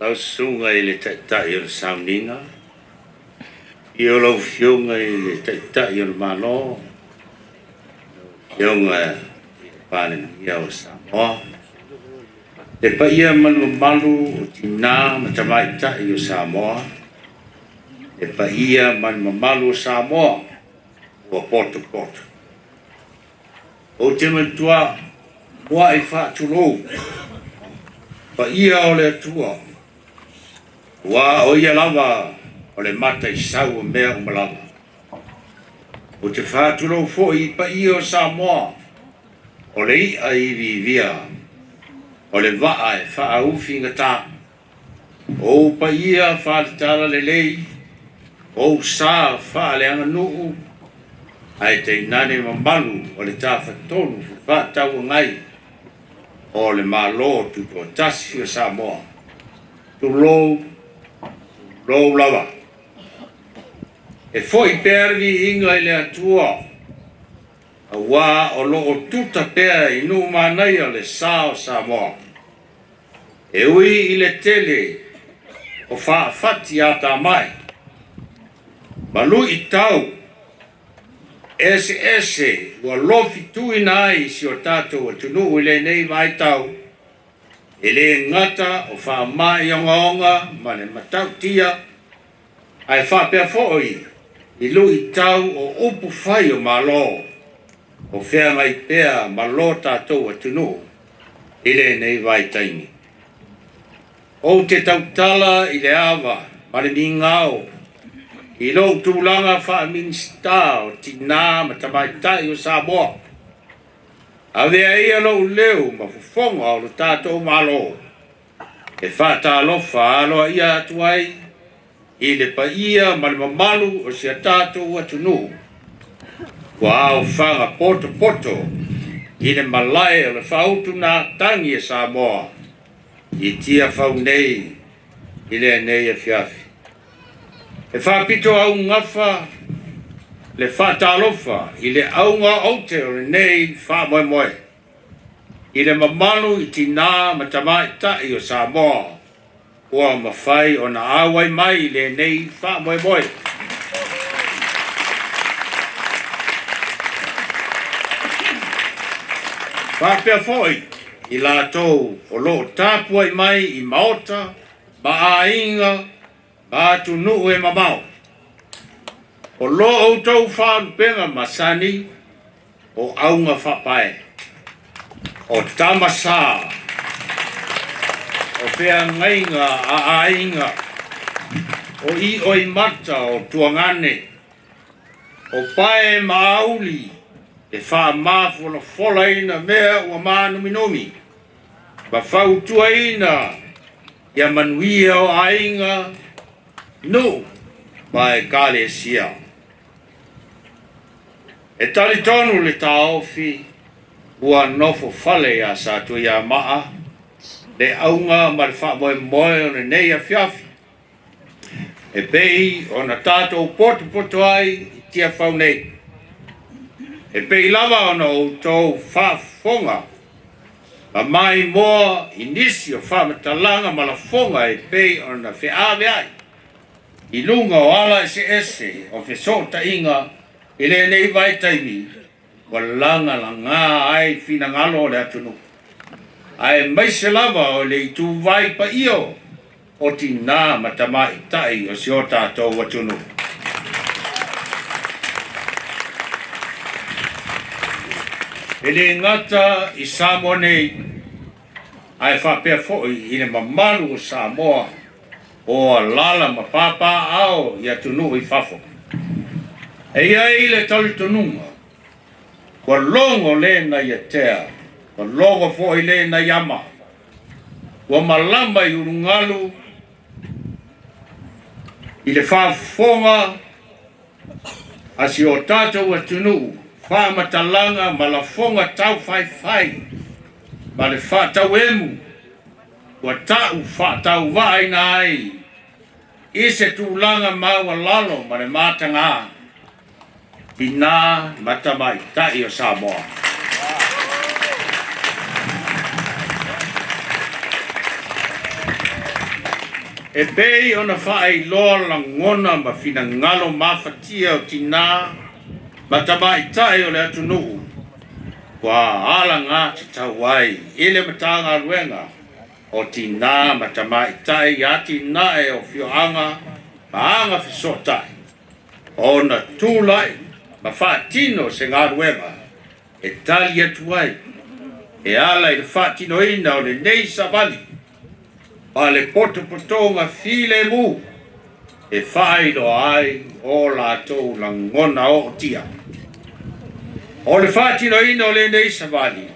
Lau Susuga i le Taitai o le Sauniga, afio lau Afioga i le Taitai o le Malo, lau Afioga i le Palemia o Samoa, le paia ma le mamalu o tina ma tamaitai o Samoa, le paia ma le mamalu o Samoa ua potopoto. Ou te matua muai faatulou paia o le Atua, aua o ia lava o le mataisau o mea uma lava. Ou te faatulou foi i paia o Samoa, o le i'a iviivia, o le vaa e faaufi gata. O ou paia faale-talalelei, o ou sa faaleaganuu, ae tainane mamalu o le Tafatolu Fefaatauagai o le Malo Tutoatasi o Samoa. Tulou, tulou lava. E foi pea le viiga i le Atua, aua o lo o tuta pea i nuu manaia le sa o Samoa. E ui i le tele o faafati atamai ma luitau eseese ua lofituina ai si o tatou atunuu i lenei vaitau, e le gata o faamai ogaoga ma le matautia, ae faapea foi i luitau o upu fai o Malo o feagai pea ma lo tatou atunuu i lenei vaitaimi. Ou te tautala i le ava ma le migao i lou tulaga faa-Minisita o Tina ma Tamaitai o Samoa. Avea ia lou leo ma fofoga o lo tatou Malo e faatalofa aloaia atu ai i le paia ma le mamalu o si a tatou atunuu ua aofaga potopoto i le malae o le faautugatagi e Samoa i Tiafau nei i lenei afiafi. E faapito augafa le faatalofa i le auga aute o lenei faamoemoe i le mamalu i tina ma tamaitai o Samoa ua mafai ona auai mai i lenei faamoemoe. Faapea foi i latou o lo o tapuai mai i maota ma aiga ma atunuu e mamao. O lo outou faalupega masani o auga faapae, o tama sa, o feagaiga a aiga, o ioimata o tuagane, o pae ma auli e faamafolafolaina mea ua mānuminumi ma fautuaina ia manuia o aiga, nuu ma ekalesia. E talitonu le taofi ua nofo fale iā Satuiamaa le auga ma le faamoemoe o lenei afiafi e pei ona tatou potopoto ai i Tiafau nei. E pei lava ona outou faafofoga ma maimoa i nisi o faamatalaga ma lafoga e pei ona feaveai i luga o ala eseese o fesootaiga i lenei vaitaimi ua lagalaga ai finagalo o le atunuu, aemaise lava o le ituvai paia o tina ma tamaitai o si o tatou atunuu. E le gata i Samoa nei, ae faapea foi i le mamalu o Samoa o alaala ma papaaao i atunuu i fafo. E i ai le talitonuga, ua logo le nai atea, ua logo foi le nai ama, ua malama i ulugalu i le faafofoga a si o tatou atunuu faamatalaga ma lafoga taufaifai ma le faatauemu ua ta'u faatauvaaina ai i se tulaga maualalo ma le matagā tinā ma tamaitai o Samoa. E pei ona faailoa lagona ma finagalo mafatia o tinā ma tamaitai o le atunuu ua alagatatau ai i le Matagaluega o Tinā ma Tamaitai i atinae o afioaga ma agafesootai ona tulai ma faatino se galuega e tali atu ai e ala i le faatinoina o lenei savali ma le potopotoga filemu e faailoa ai o latou lagona ootia. O le faatinoina o lenei savali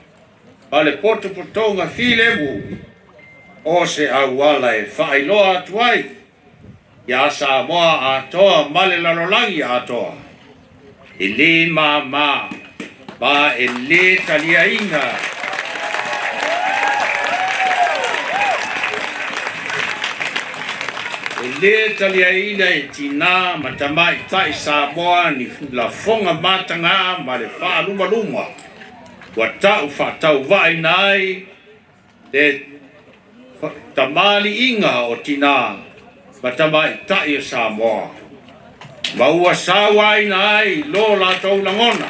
ma le potopotoga filemu o se auala e faailoa atu ai iā Samoa atoa ma le lalolagi atoa e lē māmā ma e lē taliaina e lē taliaina e tinā ma tamaitai Samoa ni lafoga matagā ma le faalumaluma ua ta'u faatauvaaina ai le tamaliiga o tinā ma tamaitai o Samoa ma ua sauaina ai lo latou lagona.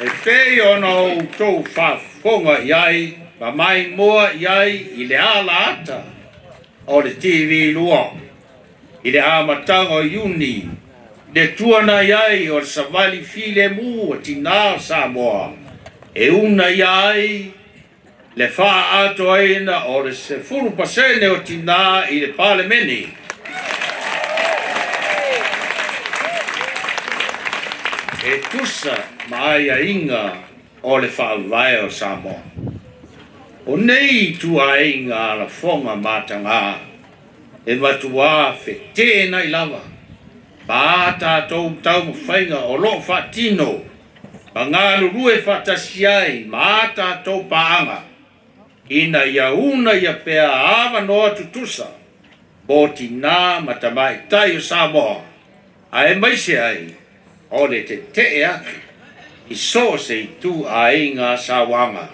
E pei ona outou faafofoga i ai ma maimoa i ai i le alaata o le TV2 i le amataga o Iuni i le tuanai ai o le savali filemu a tinā o Samoa e uunaia ai le faaatoaina o le 10% o tinā i le Palemene. E tusa ma aiaiga o le Faavae o Samoa. O nei ituaiga lafoga matagā e matuā feteenai lava ma a tatou taumafaiga o loo faatino ma galulue faatasi ai ma a tatou paaga ina ia uunaia pea avanoa tutusa mo tinā ma tamaitai o Samoa aemaise ai o le tetee atu i so o se ituaiga sauaga.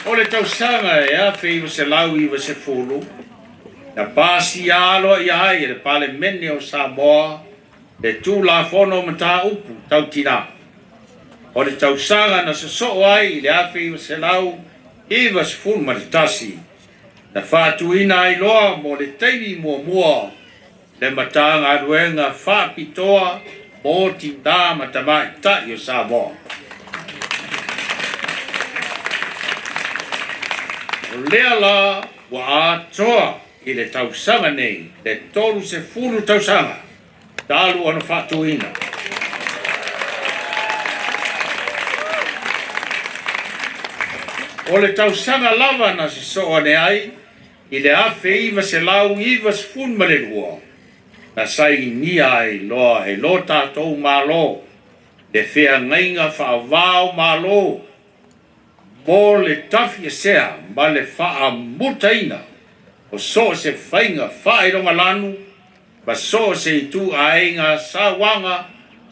O le tausaga e 1990 na pasia aloaia ai e le Palemene o Samoa le Tulafono o Mataupu Tau Tinā. O le tausaga na sosoo ai i le 1991 na faatuina ai loa mo le taimi muamua le Matagaluega Faapitoa mo Tinā ma Tamaitai o Samoa. O lea la ua atoa i le tausaga nei le 30 tausaga talu ona faatuina. O le tausaga lava na sosoo ane ai i le 1992 na sainia ai loa e lo tatou Malo le feagaiga faava-o-Malo mo le tafiesea ma le faamutaina o so o se faiga faailogalanu ma so o se ituaiga sauaga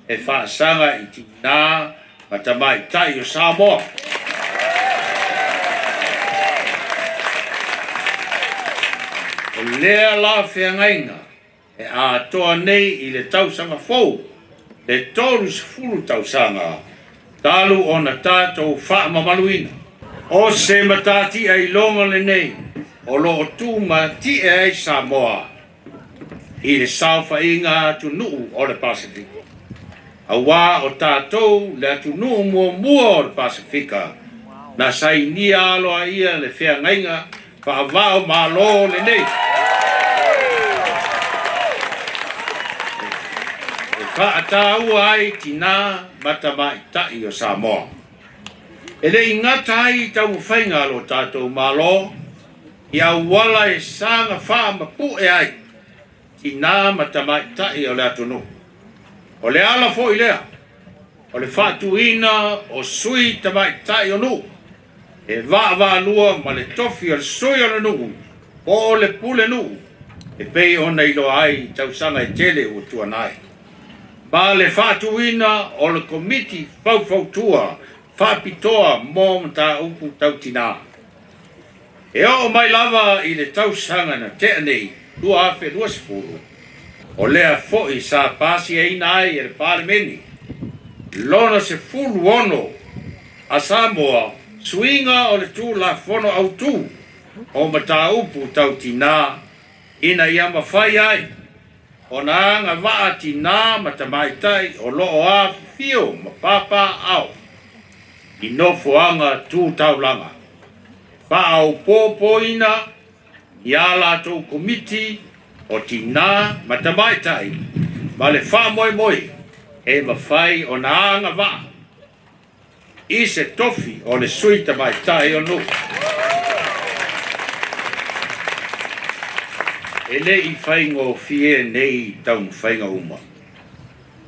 e faasaga i tinā ma tamaitai o Samoa. O lea la feagaiga e atoa nei i le tausaga fou, le 30 tausaga talu ona tatou faamamaluina. O se matatia iloga lenei o loo tumatie ai Samoa i le saofaiga atunuu o le Pasefika, auā o tatou le atunuu muamua o le Pasefika na sainia aloaia le feagaiga faava-o-Malo lenei. E faataua ai tinā ma tamaitai o Samoa. E le i gata ai i taumafaiga a lo tatou Malo i auala e saga faamapue ai tinā ma tamaitai o le atunuu. O le ala foi lea o le faatuina o sui tamaitai o nuu e vaavaalua ma le tofi o le sui o le nuu po o le pule nuu e pei ona iloa ai i tausaga e tele ua tuanai, ma le faatuina o le Komiti Faufautua. Faapitoa mo Mataupu Tau Tinā. E oo mai lava i le tausaga na tea nei 2020, o lea foi sa pasiaina ai e le Palemene lona 16 a Samoa suiga o le Tulafono Autu o Mataupu Tau Tinā ina ia mafai ai ona agavaa tinā ma tamaitai o lo o afifio ma papaaao i nofoaga tu taulaga e faaopoopoina i a latou Komiti o Tinā ma Tamaitai ma le faamoemoe e mafai ona agavaa i se tofi o le Sui Tamaitai o nuu. E le i faigofie nei taumafaiga uma,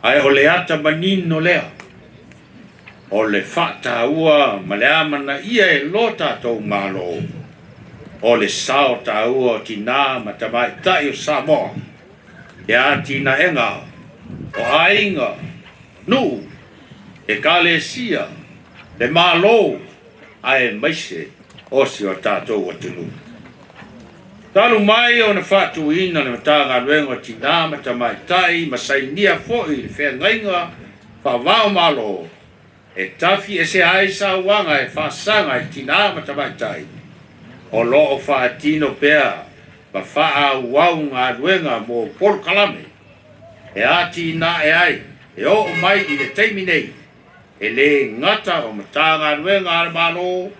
ae o le ata manino lea o le faataua ma le amanaia e lo tatou Malo o le sao taua o tinā ma tamaitai o Samoa i le atinaega o aiga, nuu, ekalesia, le Malo aemaise o si o tatou atunuu. Talu mai ona faatuina le Matagaluega o Tinā ma Tamaitai ma sainia foi le feagaiga faava-o-Malo e tafiese ai sauaga e faasaga i tinā ma tamaitai, o lo o faatino pea ma faaauau galuega mo polokalame e atinae ai e oo mai i le taimi nei e le gata o Matagaluega a le Malo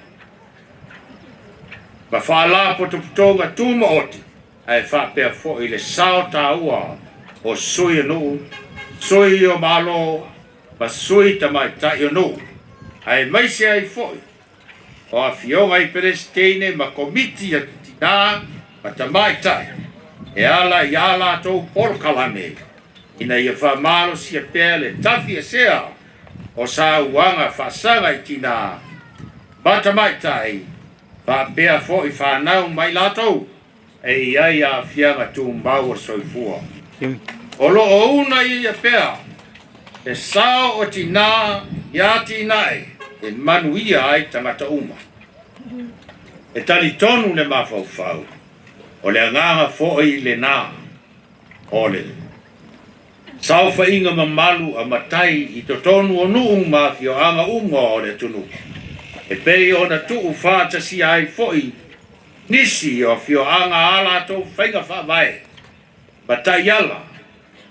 ma Faalapotopotoga Tumaoti, ae faapea foi le sao taua o sui o nuu, sui o Malo ma sui tamaitai o nuu, aemaise ai foi o afioga i Peresetene ma Komiti a Tinā ma Tamaitai e ala i a latou polokalame ina ia faamalosia pea le tafiesea o sauaga faasaga i tinā ma tamaitai faapea foi fanau ma i latou e i ai aafiaga tumau o le soifua. O lo o uunaia pea le sao o tinā i atinae e manuia ai tagata uma. E talitonu le mafaufau, o le agaga foi lenā o le saofaiga mamalu a matai i totonu o nuu ma afioaga uma o le atunuu, e pei ona tuufaatasia ai foi nisi o afioaga a latou faiga faavae ma taiala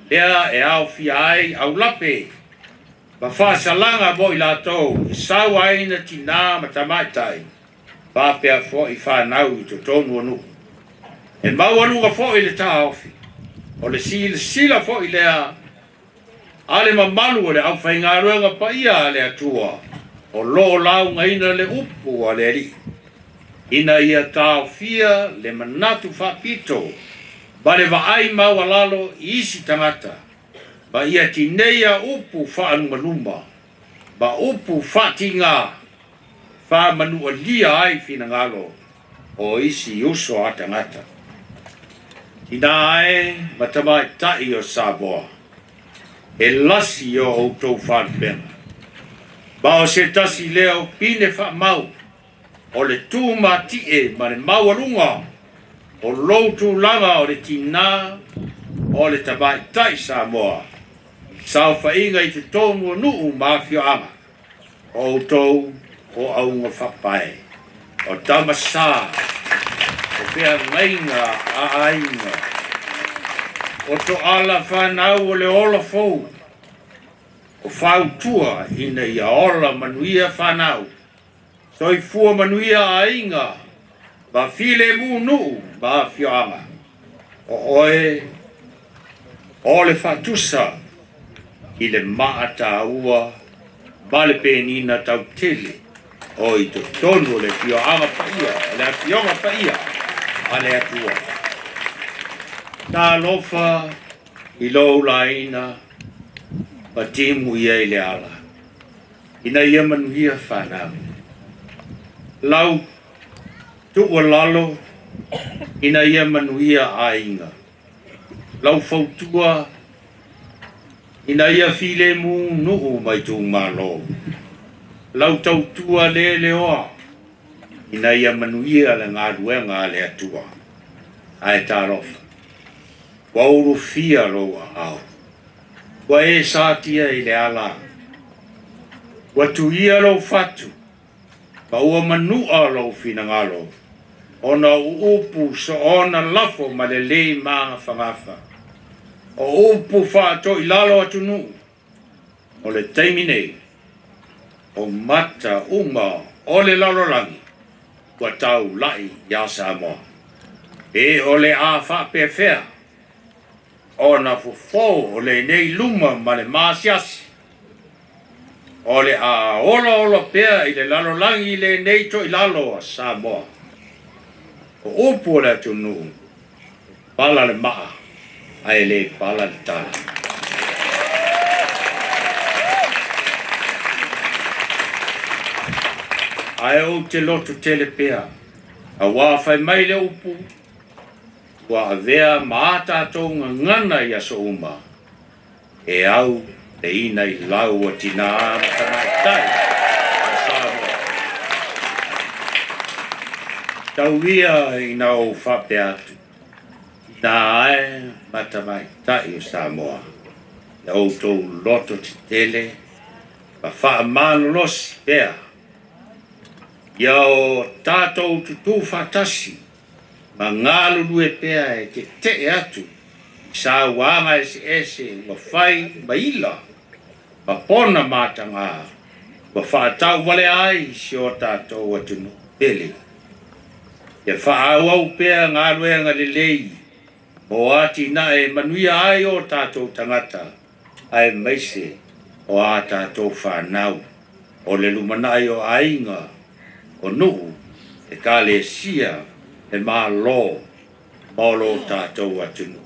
lea e aofia ai aulape ma faasalaga mo i latou e sauaina tinā ma tamaitai faapea foi fanau i totonu o nuu. E maualuga foi le taofi, o le silasila foi lea a le mamalu o le aufaigaluega paia a le Atua o lo o laugaina le upu a le Alii, ina ia taofia le manatu faapito ma le vaai maualalo i isi tagata, ma ia tineia upu faalumaluma ma upu faatigā e faamanualia ai finagalo o isi uso a tagata. Tinā e ma tamaitai o Samoa, e lasi o outou faalupega, ma o se tasi lea o pine faamau o le tumatie ma le maualuga o lou tulaga o le tinā o le tamaitai Samoa i saofaiga i totonu o nuu ma afioaga. O outou o auga faapae, o tama sa, o feagaiga a aiga, o toala fanau o le ola fou, o fautua ina ia ola manuia fanau, soifua manuia aiga, ma filemu nuu ma afioaga. O oe o le faatusa i le maa taua ma le penina tautele o i totonu o le afioaga paia, o le afioga paia a le Atua. Talofa i lou laina ma timu i ai le ala, ina ia manuia fanau. Lau tuualalo ina ia manuia aiga. Lau fautua ina ia filemu nuu ma itumalo. lau tautua leleoa ina ia manuia le galuega a le Atua. Ae talofa, ua ulufia lou aao, ua e satia i le ala, ua tuia lou fatu, ma ua manua lou finagalo, ona o upu soona lafo ma lelei magafagafa, o upu faatoilalo atunuu. O le taimi nei, o mata uma o le lalolagi ua taulai iā Samoa. Pe o le a faapefea ona fofo o lenei luma ma le maasiasi, o le a olaola pea i le lalolagi lenei toilalo a Samoa. O upu o le atunuu, pala le maa, ae le pala le tala. Ae ou te loto tele pea, auā fai mai le upu, ua avea ma a tatou gagana i aso uma, e au le ina i lau a tinā ma tamaitai o Samoa. Tau ia ina ou faapea atu, tinā e ma tamaitai o Samoa, ia outou loto tetele ma faamalolosi pea, ia o tatou tutū faatasi ma galulue pea e tetee atu i sauaga eseese ua fai ma ila ma pona matagā ua faatauvalea ai si o tatou atunuu pele. Ia faaauau pea galuega lelei mo atinae e manuia ai o tatou tagata, aemaise o a tatou fanau, o le lumanai o aiga, o nuu, ekalesia, le Malo ma o lo tatou atunuu.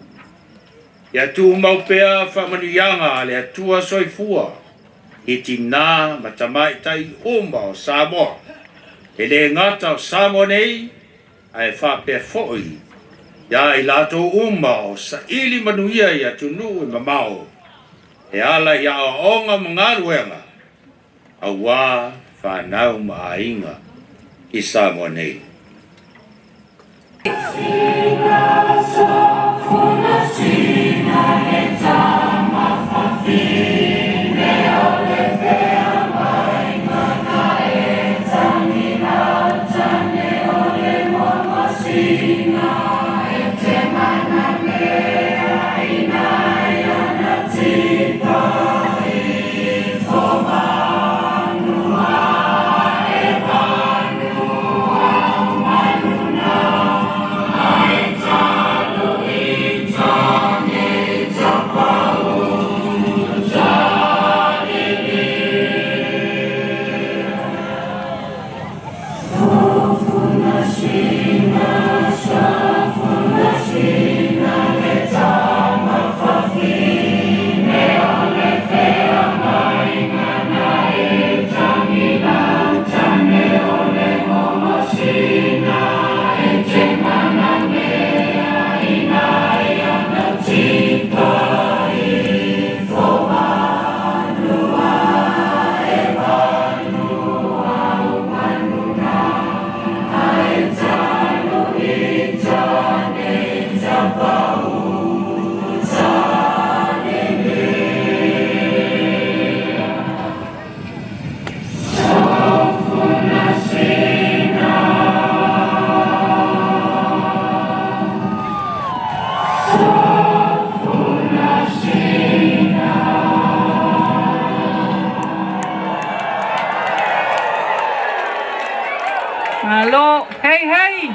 Ia tumau pea faamanuiaga a le Atua soifua i tinā ma tamaitai uma o Samoa, e le gata o Samoa nei, ae faapea foi iā i latou uma o saili manuia i atunuu e mamao e ala i aoaoga ma galuega, auā fanau ma aiga i Samoa nei. Malo, hei hei!